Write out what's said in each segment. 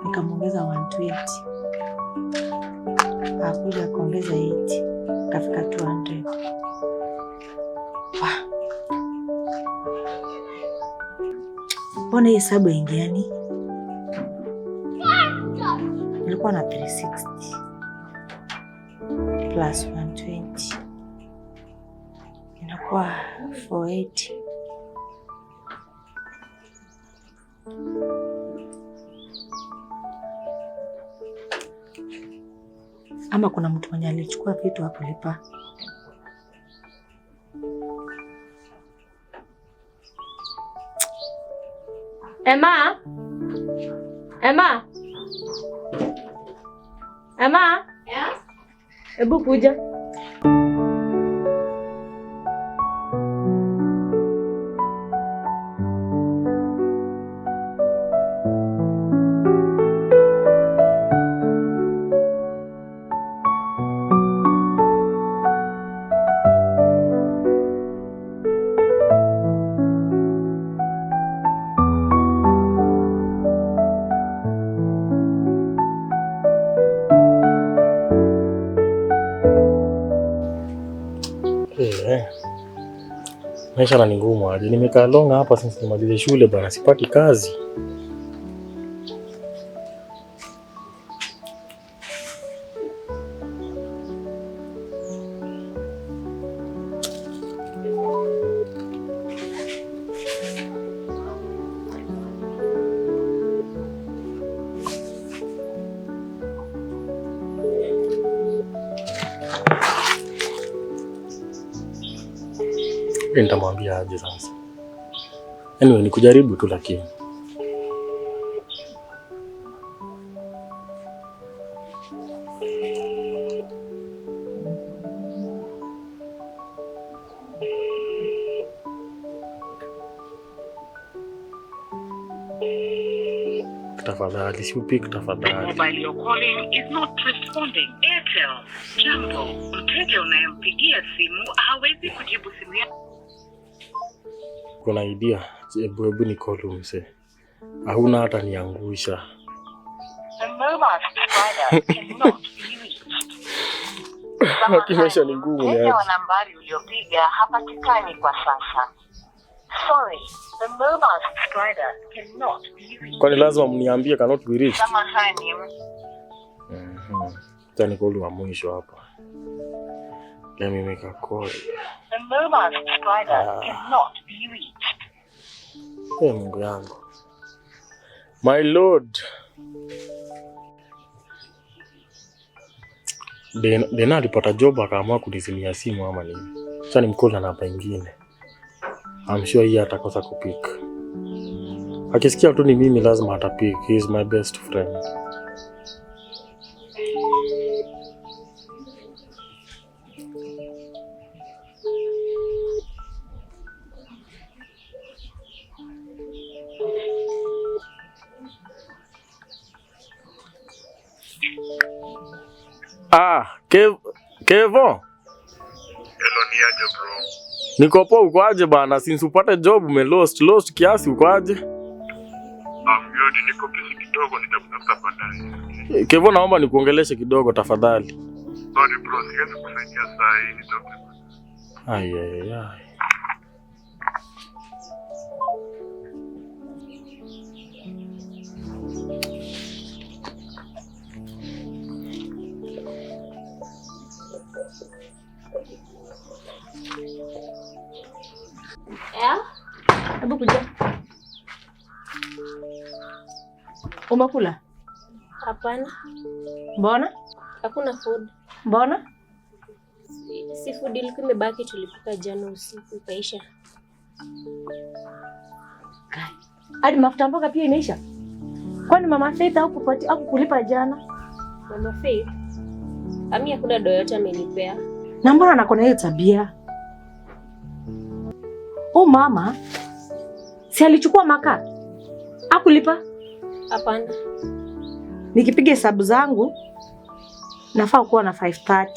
Nikamwongeza 120. Akuja akaongeza 80. Kafika 200. Wah. Mbona hii hesabu haingiani? Nilikuwa na 360 plus 120 inakuwa 480. Ama kuna mtu mwenye alichukua vitu hakulipa? Emma? Emma? Emma? Yeah? Hebu kuja. Eh, maisha na ni ngumu aje. Nimekaa long hapa since nimalize shule bana, sipati kazi. Nitamwambia aje sasa? Anyway, ni kujaribu tu lakini. Tafadhali, si upick The tafadhali. mobile you're calling is not responding. Airtel, jambo. Mteja unayempigia simu hawezi kujibu simu yako. Kuna idea. Hebu hebu ni call huyu msee. Hauna hata niangusha. The mobile subscriber cannot be reached. Lakini maisha ni ngumu ni Mteja aje. wa nambari uliopiga hapatikani kwa sasa. Sorry, the mobile subscriber cannot be reached. Kwani lazima mniambie cannot be reached? Samahani, Acha ni call wa mwisho hapa. Let me make a call. the mobile subscriber Ah. cannot be reached. Ee Mungu yangu. My Lord. Dena alipata job akaamua kunizimia simu ama nini? Sasa nimcall na namba ingine. I'm sure hii atakosa kupick. Akisikia tu ni mimi lazima atapick. He is my best friend. Ah, Kevo. Hello, ni aje bro? Niko poa, uko aje bana? Since upate job ume lost, lost kiasi, uko aje? I'm good, niko busy kidogo, nitakutafuta baadaye. Kevo, naomba nikuongeleshe kidogo tafadhali. Sorry bro, siwezi kusaidia saa hii, nitafute. Ai, ai, ai. Yeah? Hebu kuja. Umekula? Hapana, Mbona? hakuna food. Mbona? Si food ilikuwa imebaki, tulipika jana usiku ikaisha. Kai. Hadi mafuta mboga pia imeisha. Kwani Mama Faith hakukupatia hakukulipa jana? Mama Faith, ami hakuna doo yote amenipea. Na mbona anako na hiyo tabia? Huyu mama si alichukua makaa? Hakulipa? Hapana. Nikipiga hesabu zangu nafaa kuwa na 530.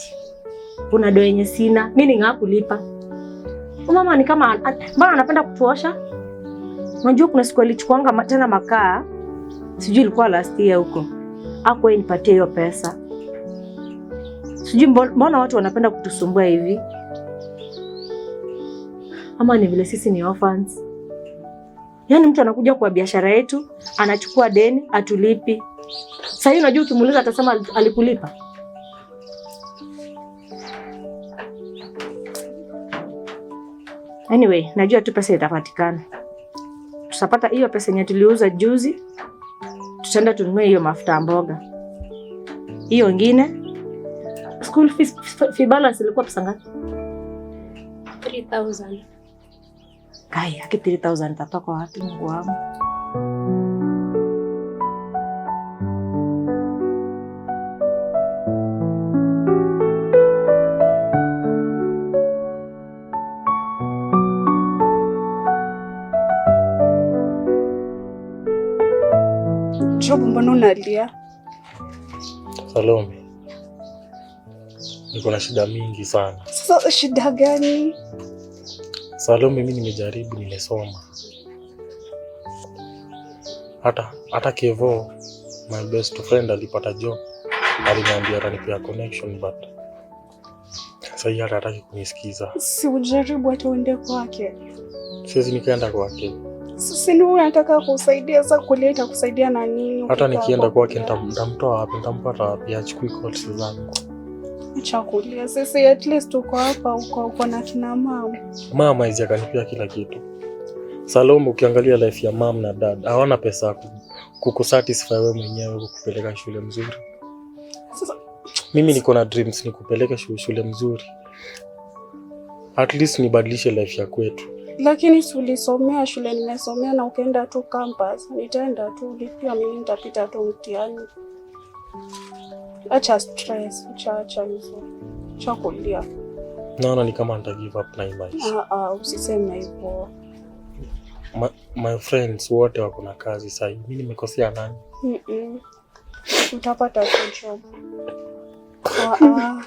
Kuna do yenye sina, mimi ni kulipa. Huyu mama ni kama mbona anapenda kutuosha? Unajua kuna siku alichukuanga tena makaa, sijui ilikuwa last year huko. Hakuwahi nipatie hiyo pesa. Sijui mbona watu wanapenda kutusumbua hivi. Ama ni vile sisi ni orphans. Yaani mtu anakuja kwa biashara yetu, anachukua deni, atulipi. Sasa hivi unajua ukimuuliza atasema alikulipa. Anyway, najua tu pesa itapatikana. Tutapata hiyo pesa yenye tuliuza juzi, tutaenda tununue hiyo mafuta ya mboga. Hiyo ingine school fees, fee balance ilikuwa pesa ngapi? 3000. Kai, haki 3000 itatoka wapi Mungu wangu? Job, mbona unalia? Salome, niko na shida mingi sana. Sasa shida gani? Salome, mimi nimejaribu, nimesoma. Hata Kevo, my best friend, alipata job, aliniambia atanipea connection, but sasa hata hataki kunisikiza. Si ujaribu hata uende kwake. Siwezi nikaenda kwake. Sasa ni wewe unataka kusaidia, sasa kulia itakusaidia na nini? Hata Ukikaa nikienda kwa kwake kulia? nitamtoa wapi? Nitampata wapi? Achukui calls zangu. Acha kulia. Sisi at least uko hapa, uko na kina mama. Mama hizi akanipea kila kitu. Salome, ukiangalia life ya mom na dad, hawana pesa ya kukusatisfy wewe mwenyewe, kukupeleka shule mzuri. Sasa Mimi niko na dreams nikupeleke shule mzuri, at least nibadilishe life ya kwetu. Lakini si ulisomea shule nimesomea na ukaenda tu campus. Nitaenda tu, pia mimi nitapita tu mtihani. Acha stress, acha hizo. Acha kulia. Naona ni kama nita give up na hii maisha. Ah, ah, usiseme hivyo. My friends wote wako na kazi sasa hivi. Mimi nimekosea nani? Utapata tu job. Ah, ah.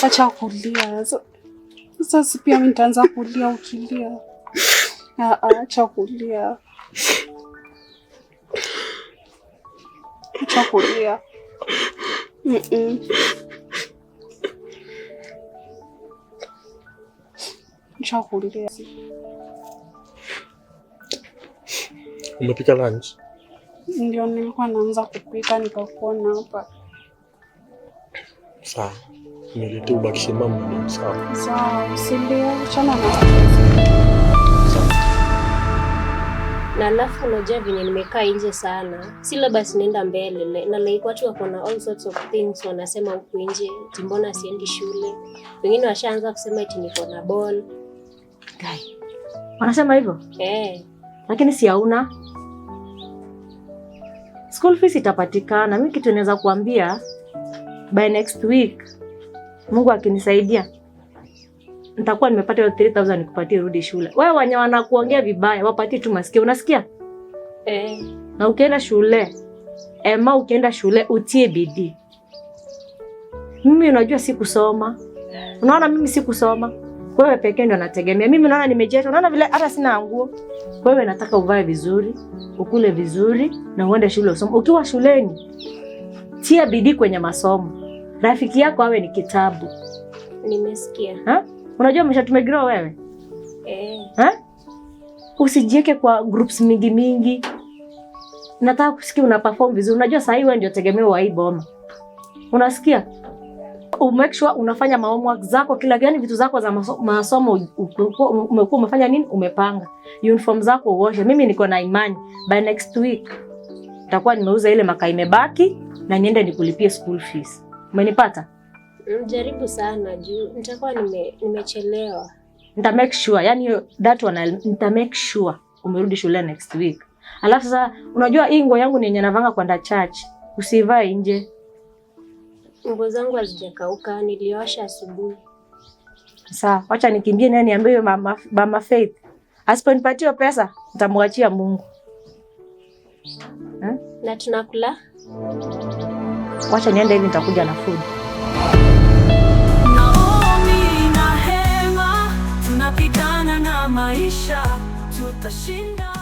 Acha kulia. Sasa si pia mimi nitaanza kulia ukilia. Ah, ah, acha kulia. Acha kulia. Acha kulia. Umepika lunch? Ndio nilikuwa naanza kupika nikakuona hapa. Sawa. Niletee ubakishe mama na sawa. Sawa, usilie, achana na stress. Na alafu unajua venye nimekaa nje sana, syllabus inaenda mbele na like watu wako na all sorts of things wanasema huku nje, eti mbona siendi shule. Wengine washaanza kusema eti niko na ball. Guy. Wanasema hivyo? Eh. Lakini si hauna. School fees itapatikana. Mimi kitu naweza kuambia by next week, Mungu akinisaidia, nitakuwa nimepata hiyo 3000 nikupatie rudi shule. Wewe wenye wanakuongea vibaya, wapatie tu masikio, unasikia? Eh. Na ukienda shule, Emma, ukienda shule utie bidii. Mimi unajua sikusoma. Unaona mimi sikusoma. Wewe pekee ndio nategemea. Mimi naona nimejeta. Unaona vile hata sina nguo. Wewe nataka uvae vizuri, ukule vizuri na uende shule usome. Ukiwa shuleni, tia bidii kwenye masomo. Rafiki yako awe ni kitabu. Nimesikia. Ha? Unajua umesha tumegrow wewe? Eh. Ha? Usijiweke kwa groups mingi mingi. Nataka kusikia una perform vizuri. Unajua sasa hivi wewe ndio tegemeo wa hii boma. Unasikia? Make sure unafanya ma homework zako kila gani, vitu zako za masomo umekuwa umefanya nini, umepanga. Uniform zako uoshe. Mimi niko na imani by next week nitakuwa nimeuza ile makaa imebaki na niende nikulipie school fees. Umenipata? Jaribu sana juu nitakuwa nimechelewa. Nita make sure, yani that one nita make sure umerudi shule next week. Alafu sasa unajua hii nguo yangu ni yenye navanga kwenda church. Usivae nje. Nguo zangu hazijakauka, niliosha asubuhi. Sawa, wacha nikimbie naye niambie mama Faith. Asiponipatia pesa, nitamwachia Mungu. Na tunakula? Wacha niende hivi, nitakuja na food. Naomi na Hema, tunapigana na maisha, tutashinda.